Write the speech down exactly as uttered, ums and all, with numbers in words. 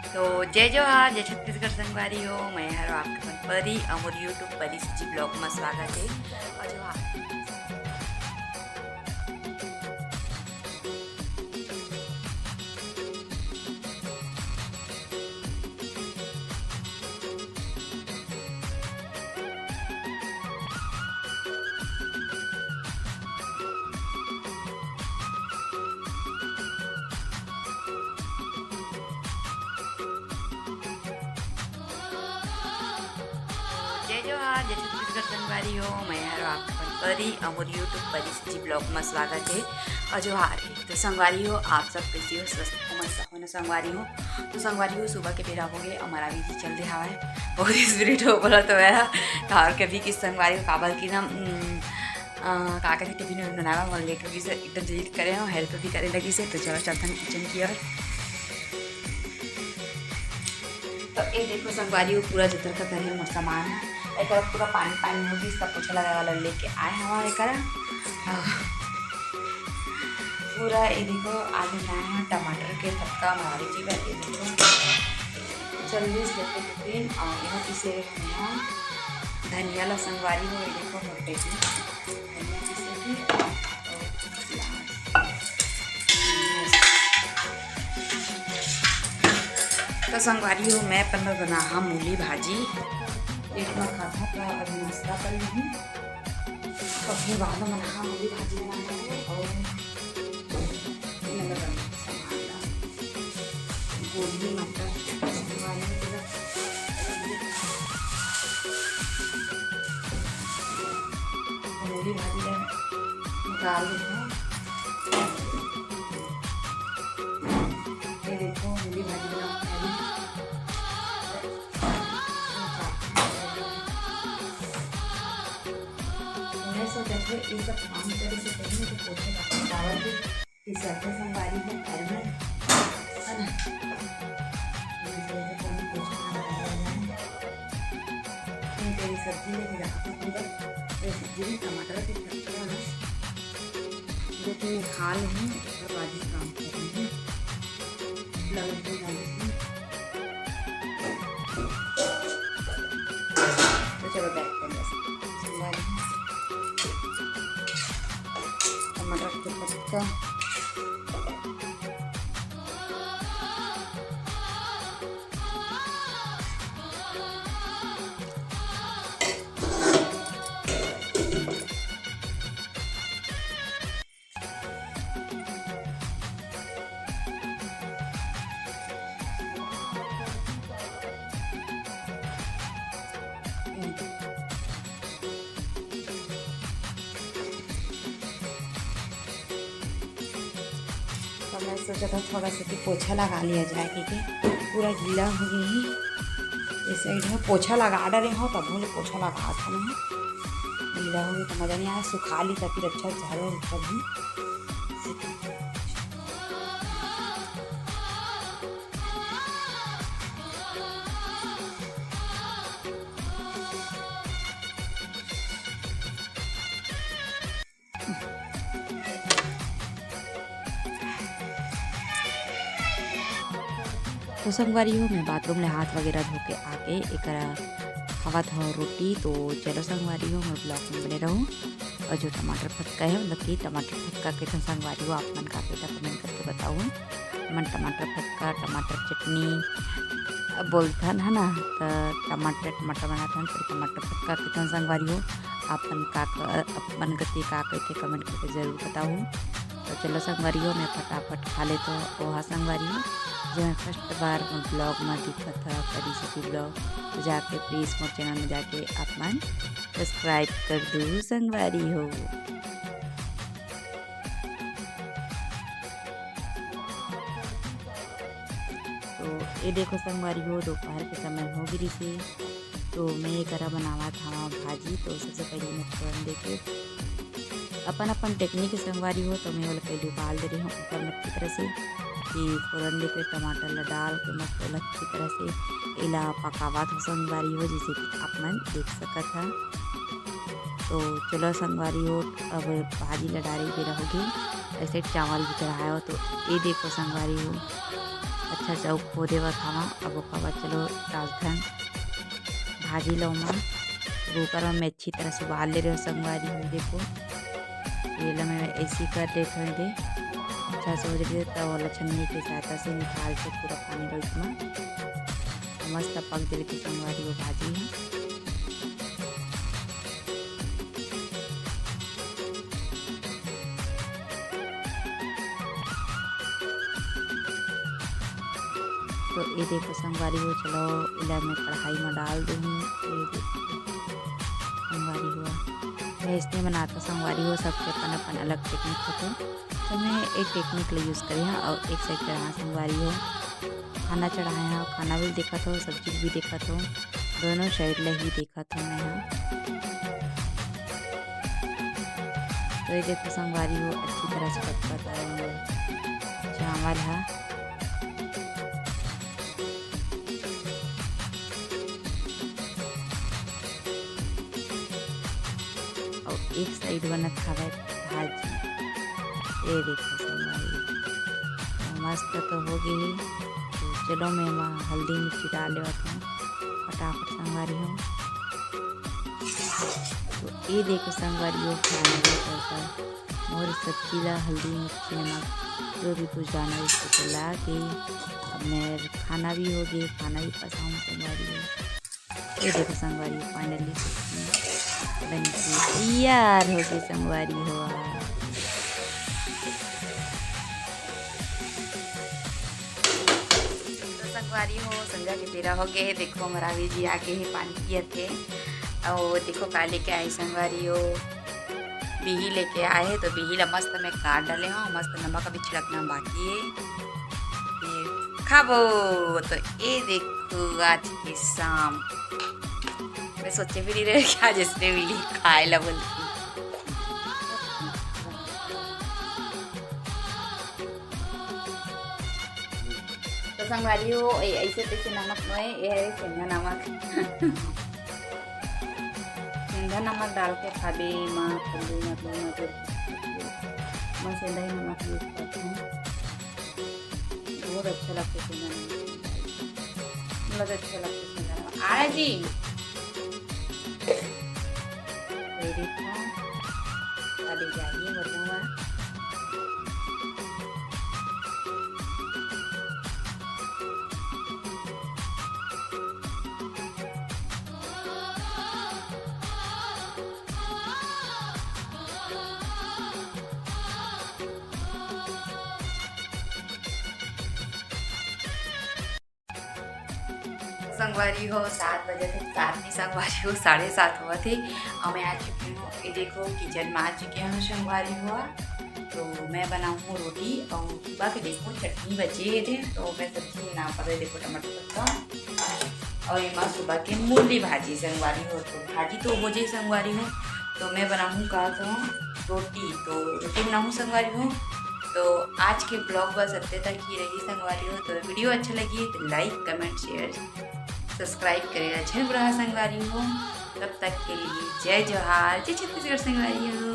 तो जय जोहार, जय छत्तीसगढ़ संगवारी हो, मैं हर आपके अपन परी, अउ मोर YouTube परी सब्जी vlog में स्वागत है। और जोहार। जय जोहार, जय छत्तीसगढ़ संगवारी हो, मैं हर आपके अपन परी, अउ मोर YouTube परी सब्जी vlog में स्वागत है। और जोहार है। तो संगवारी हो, आप सब कैसे हो? स्वस्थ हो, मस्त हो ना संगवारी हो? तो संगवारी हो, सुबह के बेरा हो गए, हमारा भी जी चल रहा है बहुत स्पीड हो बोला तो है। और कभी किस संगवारी हो, काबर की ना, उम, अ, का कहते, टिफिन उफिन बनावा, मोर लेट हो गई से, एकदम जल्दी करे हो, हेल्प भी करे लगी से। तो चलो चलते हैं किचन की ओर। तो ये देखो संगवारी हो, पूरा जतर का घर में मोर सामान है, एक पूरा पानी पानी हो गई, सब पोछा लगाए वाला लेके आए हवा एक। पूरा ये देखो, आज बनाए हैं टमाटर के फटका मारी जी का। ये देखो, चल्लीस लेके तीन, और यहाँ पीसे हुए हैं धनिया ला संगवारी हो। ये देखो, मोटे की धनिया पीसे की, और प्याज। तो संगवारी हो, मैं अपन बर बनाहा मूली भाजी। पेट में खाता तो अभी नाश्ता कर लेहूँ। तो फिर बाद में बनाहा मूली भाजी बनाना है। और ये वाला सामान ला, गोभी, मटर, संगवारी हो, पूरा मूली भाजी ला निकाल लेते हैं। ये देखो, मूली भाजी बनाते हैं अभी। मैं सोचा था, ये सब काम करे से पहले तो पोछे का चावल भी फिसलते संगवारी हो घर में, है ना? ये देखो, पोछा ना लगाया जाए। ये तेरी सब्जी लेके जाते हैं, ये सब्जी में टमाटर के पत्ते हैं, जो कि मैं खा लूँ, उसके बाद ही काम करूँगी। लग रही है। तो चलो बैठ कर बस। टमाटर के पत्ता। तो मैं सोचा था थोड़ा सा कि पोछा लगा लिया जाए, क्योंकि पूरा गीला हो गया है। ये साइड में पोछा लगा डरे हो, तब मुझे पोछा लगा था मैं, गीला हो गया तो मज़ा नहीं आया। सुखा ली था, फिर अच्छा झाड़ू तभी। तो संगवारी हो, मैं बाथरूम ले हाथ वगैरह धो के आके एकरा खावत हव रोटी। तो चलो संगवारी हो, मोर vlog में बने रहू। और जो टमाटर फटका है, मतलब कि टमाटर फटका के तो संगवारी हो, आप मन का बेटा comment करके बताओ। मन टमाटर फटका, टमाटर चटनी बोलथन, है ना? तो टमाटर, टमाटर बनाथन, तो टमाटर फटका के तो संगवारी हो, आप मन का, आप मन गति का कहते comment करके जरूर बताओ। तो चलो संगवारी हो, मैं फटाफट खा लेथव। ओहा संगवारी हो, जो first बार मोर vlog में दिखत ह, परी सब्जी vlog, तो जाके please मोर channel में जाके आप मन subscribe कर दू संगवारी हो। तो ये देखो संगवारी हो, दोपहर के समय हो गिरिस हे, तो मैं एकरा बनावत हव भाजी। तो सबसे पहले मैं फोरन देके, अपन अपन technique के संगवारी हो, तो मैं ओला पहले उबाल दे रही हूँ कुकर में अच्छी तरह से, कि फोरन देके टमाटर ला डाल के मस्त ओला अच्छी तरह से एला पकावत हव संगवारी हो, जैसे कि आप मन देख सकत ह। तो चलो संगवारी हो, अब भाजी ला डारे बेरा होगे, ऐसे चावल भी चढ़ाए हो। तो ये देखो संगवारी हो, अच्छा से अउ खो देवत हवं। अब ओकर बाद चलो डालथन भाजी ल ओमा। कुकर म मैं अच्छी तरह से उबाल ले रहे हो संगवारी हो। देखो, ये ला मैं ऐसे ही कर देत हवं दे। अच्छा से हो जाथे, तब ओला छन्नी के सहायता से निकाल के पूरा पानी ल इसमा मस्त पक देले के संगवारी हो भाजी ह। तो ये देखो संगवारी हो, चलो एला मैं कढ़ाई में डाल दूँ। ये देखो संगवारी हो, मैं इसने बनाता संगवारी हो, सबके अपन अपन अलग टेक्निक होथे। तो मैं एक टेक्निक ला यूज़ करे हूँ और एक साइड चढ़ा संगवारी हो, खाना चढ़ाए हूँ, खाना भी देखत हो, सब्जी भी देखत हो, दोनों साइड ला ही देखत हो मैं ह। तो ये देखो संगवारी हो, अच्छी तरह से पकपक आए हुए चावल है। और एक साइड बनत हवय भाजी। ये देखो संगवारी, मस्त तो हो गई। तो चलो मैं एमा हल्दी मिर्ची डाल लेवत हूँ फटाफट संगवारी हो। तो ये देखो संगवारी हो, finally तड़का मोर सब्जी ला हल्दी मिर्ची नमक जो भी कुछ डालना है उसको ला के अब मैं खाना भी हो गई, खाना भी पसाऊँ संगवारी हो। ये देखो संगवारी, finally सब्जी बन के तैयार हो गई संगवारी हो। तो संगवारी हो, संझा के बेरा हो गए हे। देखो, हमारा अभी जी आके ही पानी पियत हे। और देखो, का लेके आए संगवारी हो, बिही लेके आए हे। तो बिही ला मस्त में काट डाले हो, मस्त नमक अभी छिड़कना बाकी है। ये खाबो। तो ये देखो, आज के शाम मैं सोचे भी नहीं रहे कि आज इसने मिली खाए ला बोल के। तो संगवारी हो, ए-, ऐसे तैसे नमक नोए, ये है सेंधा नमक। सेंधा नमक डाल के खाबे, माँ, कद्दू, मतलब, मतलब, मैं सेंधा ही नमक यूज़ करती हूँ। बहुत अच्छा लगता है सेंधा नमक। बहुत अच्छा लगता है सेंधा नमक। आया जी। ये देखो, अभी जाइए बटुआ। संगवारी हो, सात बजे थे, सात नहीं संगवारी हो, साढ़े सात हुआ थे। और मैं आ चुकी हूँ, ये देखो, किचन में आ चुकी हूँ संगवारी हो। तो मैं बनाऊँ हूँ रोटी और सुबह के देखो चटनी बचे थे, तो मैं सब्जी बना पा रही, देखो टमाटर का। और ये माँ सुबह के मूली भाजी संगवारी हो, तो भाजी तो हो जाए संगवारी हो, तो मैं बनाऊँ का तो रोटी, तो रोटी बनाऊँ संगवारी हो। तो आज के ब्लॉग बस इतने तक ही रही संगवारी हो। तो वीडियो अच्छा लगी तो लाइक, कमेंट, शेयर, सब्सक्राइब करेगा झन भुलाहा संगवारी हो। तब तक के लिए जय जोहार, जय छत्तीसगढ़ संगवारी हो।